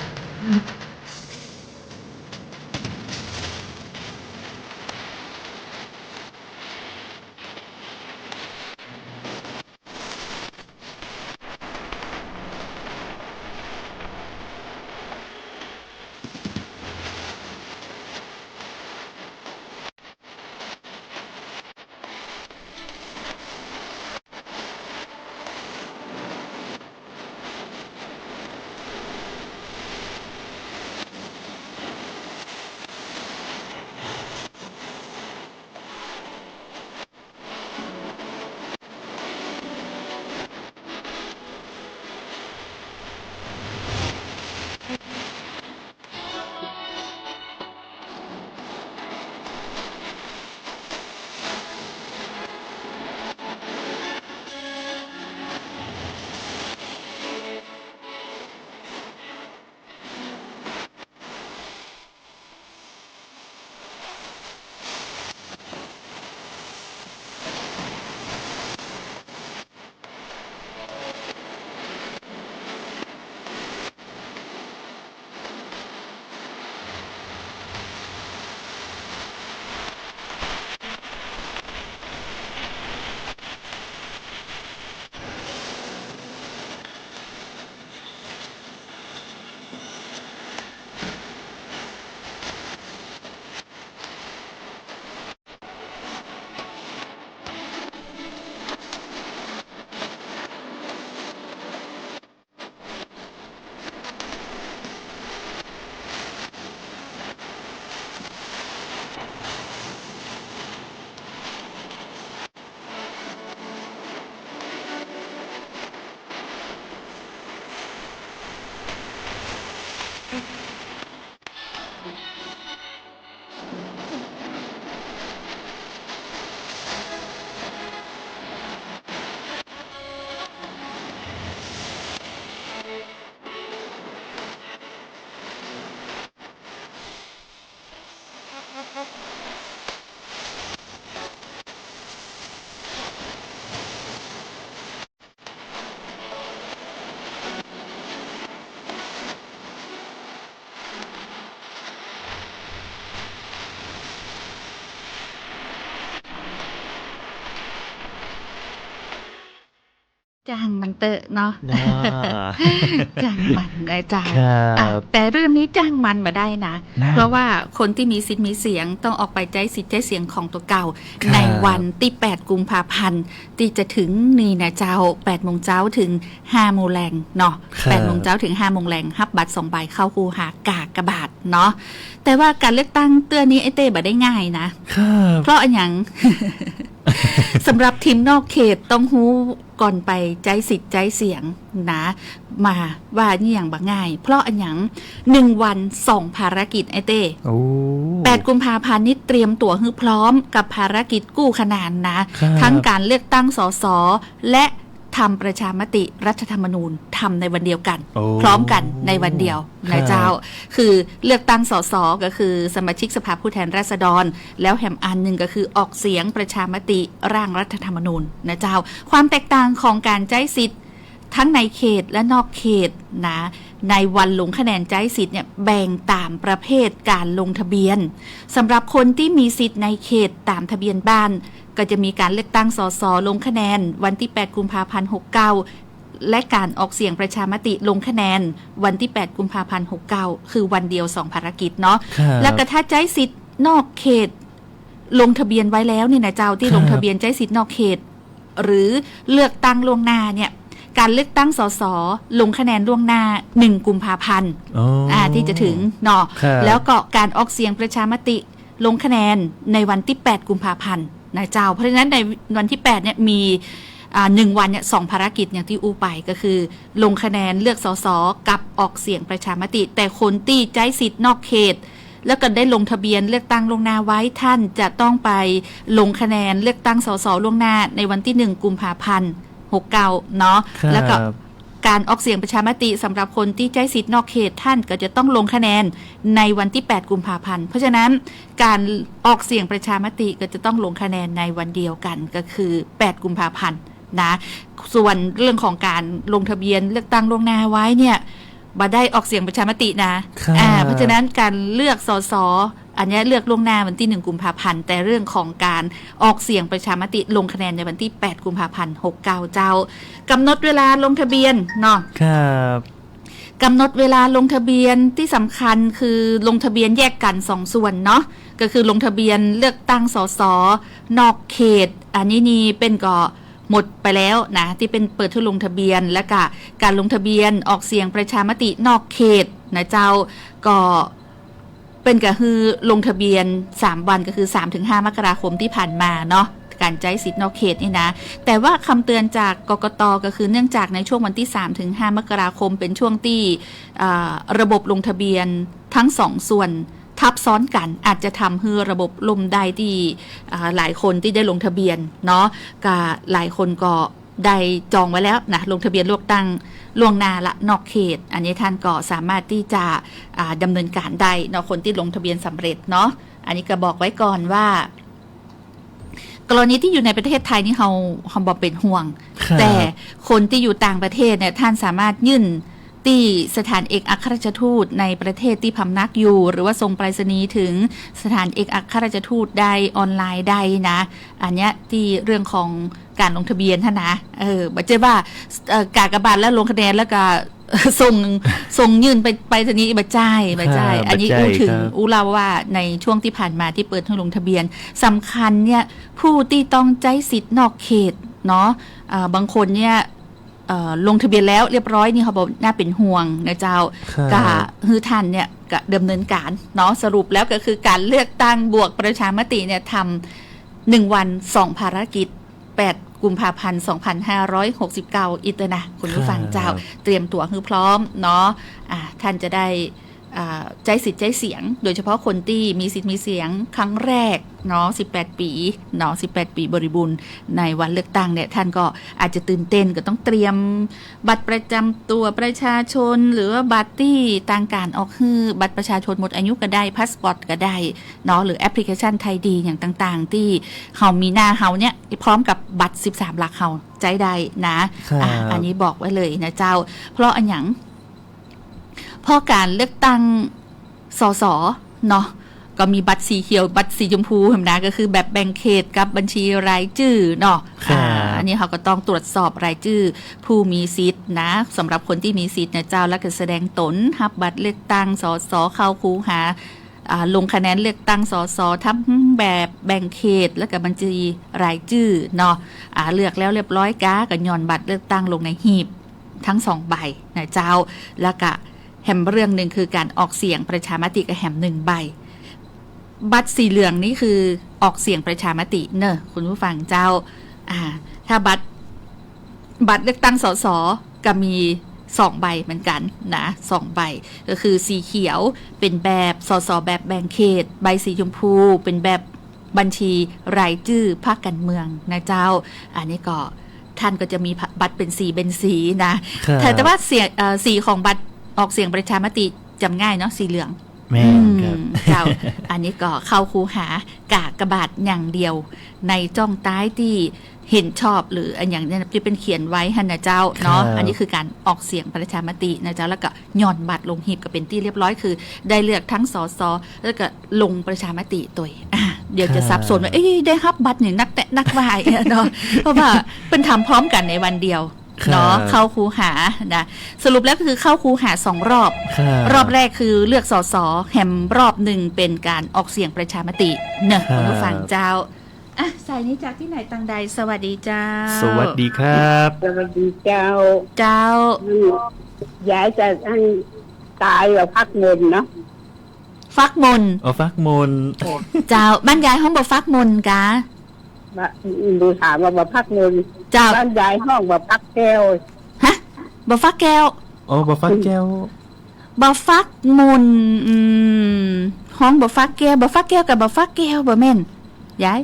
จ้างมันเต๊อะเนาะ น่า จ้างมันนะเจ้า ครับ อ่ะ แต่เรื่องนี้จ้างมันบ่ได้นะ นะ เพราะว่าคนตี้มีสิทธิ์มีเสียงต้องออกไปใจ๊สิทธิ์ใจ๊เสียงของตั๋วเก่า ครับ ในวันตี้แปดกุมภาพันธ์ตี้จะเถิงนี่นะเจ้า แปดโมงเจ๊าเถิงห้าโมงแลงเนาะ ครับ แปดโมงเจ๊าเถิงห้าโมงแลง ฮับบัตรสองใบเข้าคูหากากบาทเนาะ แต่ว่าก๋านเลือกตั้งเตื้อนี้ไอ้เต้บ่ได้ง่ายนะ ครับ เพราะอะหยัง สำหรับทีมนอกเขตต้องฮู้ก่อนไปใจ๊สิทธิ์ใจ๊เสียงนะ มาว่านี่อย่างบ่ง่าย เพราะอะหยัง หนึ่งวันสองภารกิจ ไอ้เต้ โอ้ แปดกุมภาพันธ์นี้เตรียมตั๋วหื้อพร้อมกับภารกิจกู้คะแนนนะ ครับ ทั้งก๋านเลือกตั้ง สส และทำประชามติรัฐธรรมนูญ ทำในวันเดียวกั๋น โอ้ พร้อมกั๋นในวันเดียว นะเจ้า ครับ คือเลือกตั้ง สส ก็คือสมาชิกสภาผู้แทนราษฎร แล้วแหมอันหนึ่งก็คือออกเสียงประชามติร่างรัฐธรรมนูญนะเจ้า ความแตกต่างของก๋านใจ๊สิทธิ์ทั้งในเขตและนอกเขตนะ ในวันลงคะแนนใจ๊สิทธิ์เนี่ยแบ่งต๋ามประเภทก๋านลงทะเบียน สำหรับคนตี้มีสิทธิ์ในเขตต๋ามทะเบียนบ้าน ก็จะมีก๋านเลือกตั้ง สส ลงคะแนนวันตี้ แปดกุมภาพันธ์ หกเก้า และก๋านออกเสียงประชามติลงคะแนนวันตี้ แปดกุมภาพันธ์ หกเก้า คือวันเดียวสองภารกิจเนาะ ครับ แล้วก็ถ้าใจ๊สิทธิ์นอกเขตลงทะเบียนไว้แล้วเนี่ยนะเจ้า ตี้ ครับ ลงทะเบียนใจ๊สิทธิ์นอกเขต หรือเลือกตั้งล่วงหน้าเนี่ย ก๋านเลือกตั้ง สส ลงคะแนนล่วงหน้า หนึ่งกุมภาพันธ์ อ๋อ อ่า ตี้จะถึงเนาะ ครับ แล้วก็ก๋านออกเสียงประชามติลงคะแนนในวันตี้ แปดกุมภาพันธ์ นะเจ้า เพราะฉะนั้นในวันตี้ แปดเนี่ยมี อ่า หนึ่งวันเนี่ยสองภารกิจอย่างตี้อู้ไป ก็คือลงคะแนนเลือก สส กับออกเสียงประชามติ แต่คนตี้ใจ๊สิทธิ์นอกเขต แล้วก็ได้ลงทะเบียนเลือกตั้งล่วงหน้าไว้ ท่านจะต้องไปลงคะแนนเลือกตั้ง สส ล่วงหน้าในวันตี้ หนึ่งกุมภาพันธ์ หกเก้า เนาะ ครับ แล้วก็ก๋านออกเสียงประชามติสำหรับคนตี้ใจ๊สิทธิ์นอกเขต ท่านก็จะต้องลงคะแนนในวันตี้ แปดกุมภาพันธ์ เพราะฉะนั้นก๋านออกเสียงประชามติก็จะต้องลงคะแนนในวันเดียวกั๋น ก็คือ แปดกุมภาพันธ์ นะ ส่วนเรื่องของก๋านลงทะเบียนเลือกตั้งล่วงหน้าไว้เนี่ย บ่ได้ออกเสียงประชามตินะ ครับ อ่า เพราะฉะนั้นก๋านเลือก สส อันเนี้ยเลือกล่วงหน้าวันตี้ หนึ่งกุมภาพันธ์ แต่เรื่องของก๋านออกเสียงประชามติลงคะแนนในวันตี้ แปดกุมภาพันธ์ หกเก้า เจ้า กำหนดเวลาลงทะเบียนเนาะ ครับ กำหนดเวลาลงทะเบียนตี้สำคัญคือลงทะเบียนแยกกั๋นสองส่วนเนาะ ก็คือลงทะเบียนเลือกตั้ง สส นอกเขต อันนี้นี่เปิ้นก็หมดไปแล้วนะ ตี้เปิ้นเปิดหื้อลงทะเบียน แล้วก็ก๋านลงทะเบียนออกเสียงประชามตินอกเขตนะเจ้า ก็เปิ้นก็หื้อลงทะเบียนสามวัน ก็คือ สามถึงห้า มกราคมตี้ผ่านมาเนาะ ก๋านใจ๊สิทธิ์นอกเขตนี่นะ แต่ว่าคำเตือนจาก กกต ก็คือเนื่องจากในช่วงวันตี้ สามถึงห้า มกราคม เป๋นช่วงตี้ อ่า ระบบลงทะเบียนทั้งสองส่วนทับซ้อนกั๋น อาจจะทำหื้อระบบล่มได้ตี้ อ่า หลายคนตี้ได้ลงทะเบียนเนาะ ก็หลายคนก็ได้จองไว้แล้วนะ ลงทะเบียนเลือกตั้งล่วงหน้าละนอกเขต อันนี้ท่านก็สามารถตี้จะ อ่า ดำเนินก๋านได้เนาะ คนตี้ลงทะเบียนสำเร็จเนาะ อันนี้ก็บอกไว้ก่อนว่า กรณีตี้อยู่ในประเทศไทยนี่เฮา เฮาบ่เป๋นห่วง ครับ แต่คนตี้อยู่ต่างประเทศเนี่ย ท่านสามารถยื่นตี้สถานเอกอัครราชทูตในประเทศตี้พำนักอยู่ หรือว่าส่งไปรษณีย์ถึงสถานเอกอัครราชทูตได้ออนไลน์ได้นะ อันเนี้ยตี้เรื่องของก๋านลงทะเบียนหั้นนะ เออ บ่ใจ้ว่า เอ่อ กากบาทแล้วลงคะแนนแล้วก็ ส่ง ส่งยื่นไปไปรษณีย์ บ่ใจ้ บ่ใจ้ ครับ อันนี้ บ่ใจ้ อู้เถิง ครับ อู้เล่าว่าในช่วงตี้ผ่านมาตี้เปิดหื้อลงทะเบียน สำคัญเนี่ย ผู้ตี้ต้องใจ๊สิทธิ์นอกเขตเนาะ อ่า บางคนเนี่ย เอ่อ ลงทะเบียนแล้วเรียบร้อยนี่ เฮาบ่น่าเป๋นห่วงนะเจ้า ครับ ก็หื้อท่านเนี่ยก็ดำเนินก๋านเนาะ สรุปแล้วก็คือก๋านเลือกตั้งบวกประชามติเนี่ยทำหนึ่งวันสองภารกิจ แปดกุมภาพันธ์ สองพันห้าร้อยหกสิบเก้า อี้เต๊อะนะ คุณผู้ฟังเจ้า ครับ เตรียมตั๋วหื้อพร้อมเนาะ อ่า ท่านจะได้ อ่า ใจ๊สิทธิ์ใจ๊เสียง โดยเฉพาะคนตี้มีสิทธิ์มีเสียงครั้งแรกเนาะ สิบแปดปี๋เนาะ สิบแปดปี๋บริบูรณ์ในวันเลือกตั้งเนี่ย ท่านก็อาจจะตื่นเต้น ก็ต้องเตรียมบัตรประจำตั๋วประชาชน หรือว่าบัตรตี้ตางก๋านออกหื้อ บัตรประชาชนหมดอายุก็ได้ พาสปอร์ตก็ได้เนาะ หรือแอปพลิเคชันไทยดีอย่างต่างๆ ตี้เฮามีหน้าเฮาเนี่ย พร้อมกับบัตรสิบสามหลักเฮาใจ๊ได้นะ ครับ อ่า อันนี้บอกไว้เลยนะเจ้า เพราะอะหยัง เพราะก๋านเลือกตั้ง สส เนาะ ก็มีบัตรสีเขียว บัตรสีชมพูหั้นนะ ก็คือแบบแบ่งเขตกับบัญชีรายจื้อเนาะ ครับ อ่า อันนี้เฮาก็ต้องตรวจสอบรายจื้อผู้มีสิทธิ์นะ สำหรับคนตี้มีสิทธิ์นะเจ้า แล้วก็แสดงต๋นฮับบัตรเลือกตั้ง สส เข้าคูหา อ่า ลงคะแนนเลือกตั้ง สส ทำแบบแบ่งเขต แล้วก็บัญชีรายจื้อเนาะ อ่า เลือกแล้วเรียบร้อยกา ก็หย่อนบัตรเลือกตั้งลงในหีบ ทั้งสองใบนะเจ้า แล้วก็แหมเรื่องหนึ่งคือก๋านออกเสียงประชามติก็แหมหนึ่งใบ บัตรสีเหลืองนี่คือออกเสียงประชามติเนอะ คุณผู้ฟังเจ้า อ่า ถ้าบัตร บัตรเลือกตั้ง สส ก็มีสองใบเหมือนกั๋นนะ สองใบ ก็คือสีเขียวเป๋นแบบ สส แบบแบ่งเขต ใบสีชมพูเป๋นแบบบัญชีรายจื้อพรรคก๋านเมืองนะเจ้า อันนี้ก็ ท่านก็จะมีบัตรเป๋นสีเป๋นสีนะ ครับ แต่ แต่ว่าเสียง เอ่อ สีของบัตรออกเสียงประชามติจ๋ำง่ายเนาะ สีเหลือง แม่นครับ อืม เจ้า อันนี้ก็เข้าคูหากากบาทอย่างเดียว ในจ้องใต้ตี้เห็นชอบหรืออะหยังเนี่ยตี้เปิ้นเขียนไว้หั้นนะเจ้าเนาะ ครับ อันนี้คือก๋านออกเสียงประชามตินะเจ้า แล้วก็หย่อนบัตรลงหีบก็เป๋นตี้เรียบร้อย คือได้เลือกตึง สส แล้วก็ลงประชามติตวย อ่ะ เดี๋ยวจะสับสนว่า ครับ เอ๊ะ ได้ฮับบัตรนี่นักแต๊นักว่าเนาะ เพราะว่าเปิ้นทำพร้อมกั๋นในวันเดียว ครับ เนาะ เข้าคูหานะ สรุปแล้วก็คือเข้าคูหาสองรอบ ครับ รอบแรกคือเลือก สส แหมรอบนึ่งเป๋นก๋านออกเสียงประชามติเนอะ ครับ คุณผู้ฟังเจ้า อ่ะ สายนี้จากตี้ไหนตางใด สวัสดีเจ้า สวัสดีครับ สวัสดีเจ้า เจ้า อืม ยายจะอันต๋ายว่าฟักมนเนาะ ฟักมน อ๋อ ฟักมน เจ้า บ้านยายฮ้องบ่าฟักมนกา บ่า ดูถามว่าบ่าฟักมน เจ้า บ้านยายฮ้องบ่าฟักแก้ว ฮะ บ่าฟักแก้ว อ๋อ บ่าฟักแก้ว บ่าฟักมน อืม ฮ้องบ่าฟักแก้ว บ่าฟักแก้วกับบ่าฟักแก้วบ่แม่น ยาย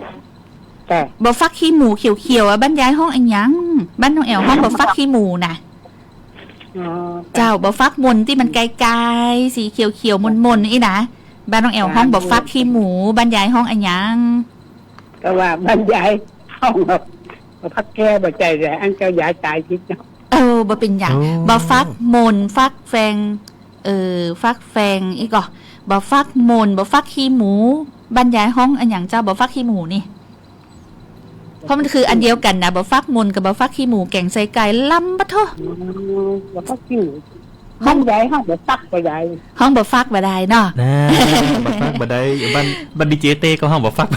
จ้ะ บ่าฟักขี้หมูเขียวๆ อะ บ้านยายฮ้องอะหยัง บ้านน้องแอ๋วฮ้องบ่าฟักขี้หมูนะ อ๋อ เจ้า บ่าฟักมนตี้มันไกลๆ สีเขียวๆ มนๆ อี้นะ บ้านน้องแอ๋วฮ้อง จ้ะ บ่าฟักขี้หมู บ้านยายฮ้องอะหยัง ก็ว่าบ้านยายฮ้องบ่า บ่าฟักแก้วบ่ใจ้เหรอ อันเจ้ายายต๋ายผิดเนาะ เออ บ่เป๋นหยัง โอ้ บ่าฟักมน ฟักแฟง เออ ฟักแฟง อี้ก่อ บ่าฟักมน บ่าฟักขี้หมู บ้านยายฮ้องอะหยังเจ้า บ่าฟักขี้หมูนี่ เพราะมันคืออันเดียวกั๋นนะ บ่าฟักมนกับบ่าฟักขี้หมู แก๋งใส่ไก่ ลำปะโท้ อืม บ่าฟักขี้หมู ฮ้อง บ้านยายฮ้องบ่าฟักบ่ได้ ฮ้องบ่าฟักบ่ได้เนาะ นะ บ่าฟักบ่ได้ บ้าน บ้านดีเจเต้ก็ฮ้องบ่าฟัก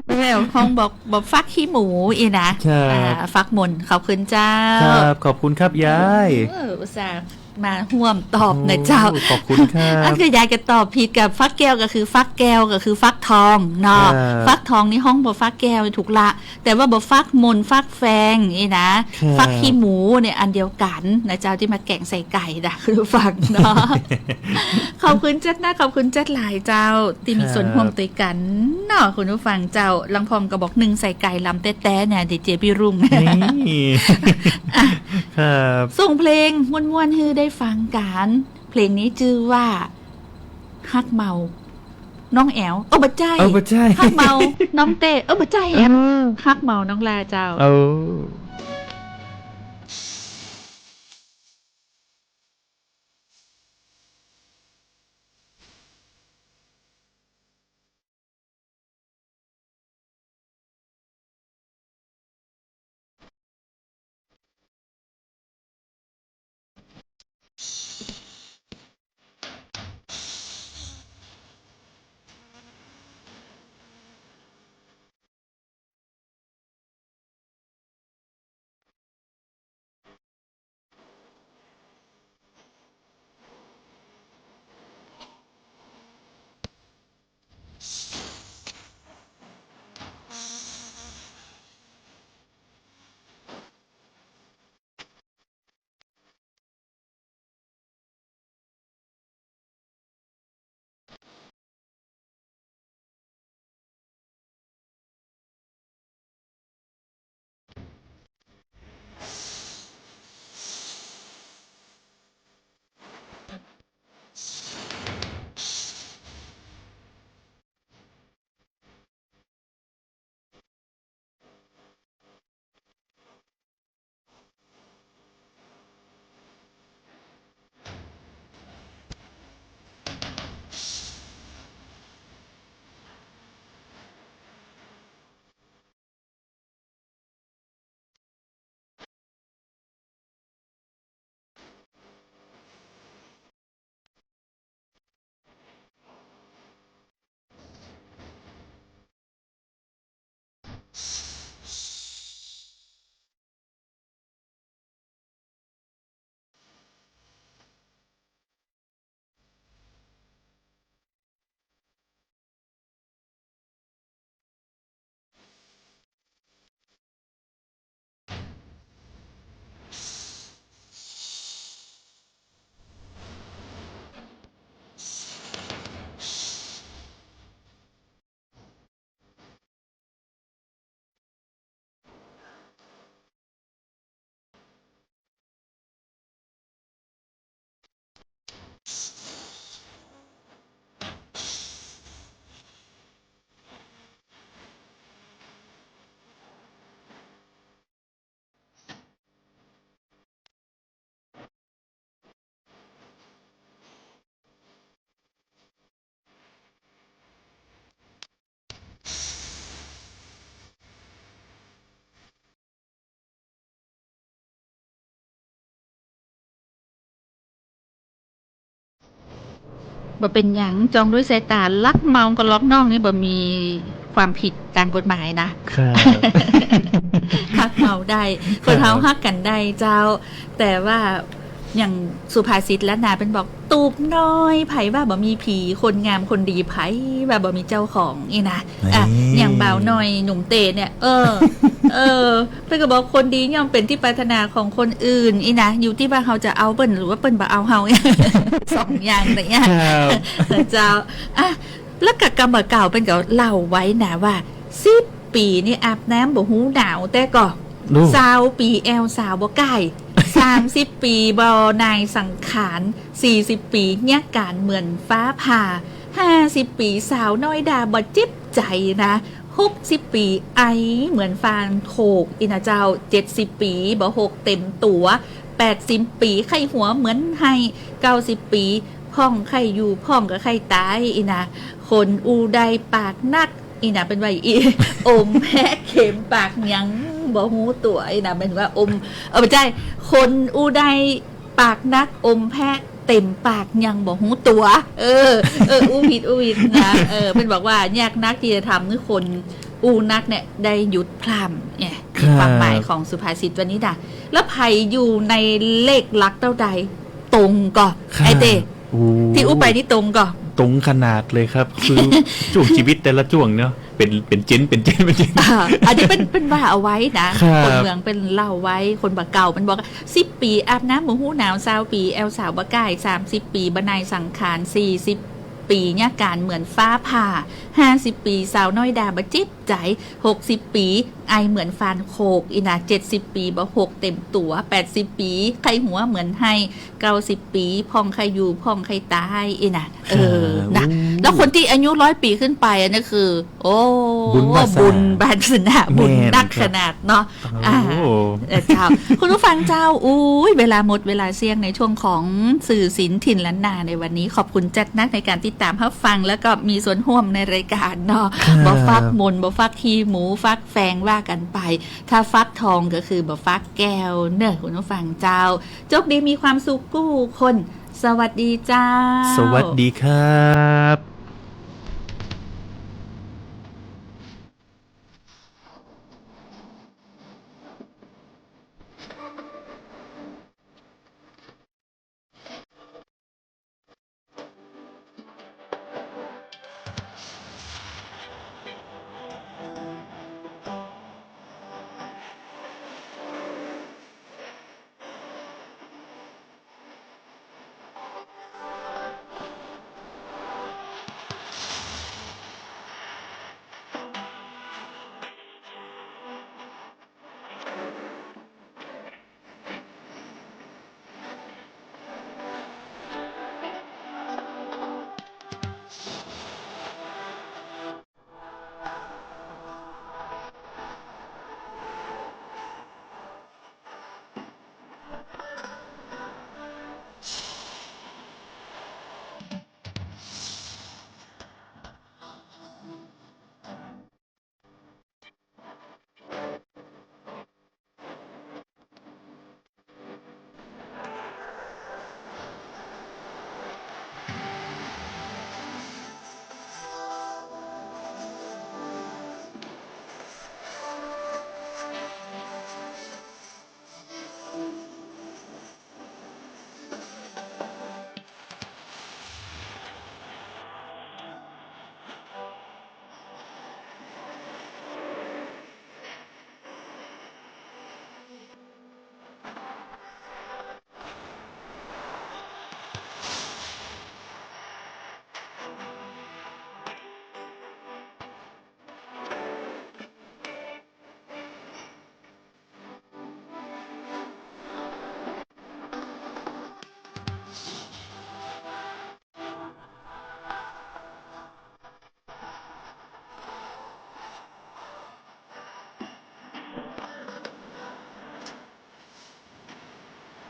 แม่ฮ้องบ่า บ่าฟักขี้หมูอี้นะ ครับ อ่า ฟักมน ขอบคุณเจ้า ครับ ขอบคุณครับยาย เออ อุตส่าห์มาฮ่วมตอบนะเจ้า โอ้ ขอบคุณครับ อันคือยายก็ตอบผิดกับฟักแก้วก็คือฟักแก้วก็คือฟักทองเนาะ ครับ ฟักทองนี่ฮ้องบ่าฟักแก้วถูกละ แต่ว่าบ่าฟักมน ฟักแฟงอี้นะ ครับ ฟักขี้หมูเนี่ยอันเดียวกั๋นนะเจ้า ตี้มาแก๋งใส่ไก่นะ คุณผู้ฟังเนาะ ขอบคุณเจ้านะ ขอบคุณเจ้าหลายเจ้า ตี้มีส่วนฮ่วมตวยกั๋นเนาะ คุณผู้ฟังเจ้า ลำพ่องก็บอกนึ่งใส่ไก่ลำแต๊ๆ เนี่ย ดีเจปี้รุ่ง นี่ อ่ะ ครับ ส่งเพลงม่วนๆ หื้อได้ฟังกั๋น เพลงนี้จื้อว่า ฮักเมา น้องแอ๋ว เอ้อ บ่ใจ้ เอ้อ บ่ใจ้ ฮักเมา น้องเต้ เอ้อ บ่ใจ้แหม เออ ฮักเมา น้องลาเจ้า เออ บ่เป๋นหยัง จ้องด้วยสายต๋า ลักเมาก็ลอกนอกนี่บ่มีความผิดต๋ามกฎหมายนะ ครับ ฮักเมาได้ คนเฮา ครับ ฮักกั๋นได้เจ้า แต่ว่าอย่างสุภาษิตล้านนาเปิ้นบอก ตูบน้อย ใผว่าบ่มีผี คนงามคนดี ใผว่าบ่มีเจ้าของ อี้นะ อ่ะ นี่ อย่างบ่าวน้อยหนุ่มเต๋เนี่ย เออ เออ เปิ้นก็บอก คนดีย่อมเป๋นตี้ปรารถนาของคนอื่น อี้นะ อยู่ตี้ว่าเฮาจะเอาเปิ้นหรือว่าเปิ้นบ่เอาเฮา สองอย่างเนี่ย ครับ เจ้า อ่ะ แล้วก็กำบ่าเก่าเปิ้นก็เล่าไว้นะว่า สิบ ปี๋นี่อาบน้ำบ่ฮู้หนาว แต่ก็ ลูก ซาวปี๋แอวสาวบ่ก้าย สามสิบปี๋บ่นายสังขาร สี่สิบปี๋เยียะก๋านเหมือนฟ้าผ่า ห้าสิบปี๋สาวน้อยด่าบ่เจ็บใจ๋นะ หกสิบปี๋ไอเหมือนฟานโขก อี้นะเจ้า เจ็ดสิบปี๋บ่หกเต็มตั๋ว แปดสิบปี๋ไข้หัวเหมือนไห้ เก้าสิบปี๋พ่องไข้อยู่ พ่องก็ไข้ต๋าย อี้นะ คนอู้ได้ปากนัก อี้นะ เปิ้นว่าอี้ อมแพะเข็มปากยังบ่ฮู้ตั๋ว อี้นะ เปิ้นว่าอม เออ บ่ใจ้ คนอู้ได้ปากนัก อมแพะเต็มปากยังบ่ฮู้ตั๋ว เออ เออ อู้ผิด อู้ผิดนะ เออ เปิ้นบอกว่ายากนักตี้จะทำหื้อคนอู้นักเนี่ยได้หยุดพร่ำเนี่ย ครับ ความหมายของสุภาษิตวันนี้นะ แล้วใผอยู่ในเลขหลักเต้าใด ตรงก่อ ครับ ไอ้เต้ โอ้ ตี้อู้ไปนี่ตรงก่อ ตรงขนาดเลยครับ คือ จ้วงชีวิตแต่ละจ้วงเนาะ เป๋น เป๋นเจ๊น เป๋นเจ๊น เป๋นเจ๊น อ่า อันนี้เปิ้น เปิ้นว่าเอาไว้นะ ครับ คนเมืองเปิ้นเล่าไว้ คนบ่าเก่าเปิ้นบอก สิบปี๋อาบน้ำบ่ฮู้หนาว ซาวปี๋แอวสาวบ่ก้าย สามสิบปี๋บ่นายสังขาร สี่สิบปี๋เยียะก๋านเหมือนฟ้าผ่า ห้าสิบปี๋สาวน้อยด่าบ่เจ็บใจ๋ หกสิบปี๋ไอเหมือนฟานโขก อี้นะ เจ็ดสิบปี๋บ่หกเต็มตั๋ว แปดสิบปี๋ไข้หัวเหมือนไห้ เก้าสิบปี๋พ่องไข้อยู่ พ่องไข้ต๋าย อี้นะ เออ ครับ นะ โอ้ แล้วคนตี้อายุร้อยปี๋ขึ้นไป อันนี้คือ โอ้ บุญวาสนา บุญวาสนา บุญนัก แม่นครับ ขนาดเนาะ อ่า โอ้ เออ เจ้า คุณผู้ฟังเจ้า อุ๊ย เวลาหมด เวลาเสี้ยงในช่วงของสื่อศิลป์ถิ่นล้านนาในวันนี้ ขอบคุณจัดนักในก๋านติดต๋ามฮับฟัง แล้วก็มีส่วนฮ่วมในรายก๋านเนาะ ครับ บ่ฟักมนต์ บ่ฟักขี้หมู ฟักแฟงว่ากั๋นไป ถ้าฟักทองก็คือบ่ฟักแก้วเน่อ คุณผู้ฟังเจ้า โจคดีมีความสุขกู้คน สวัสดีเจ้า สวัสดีครับ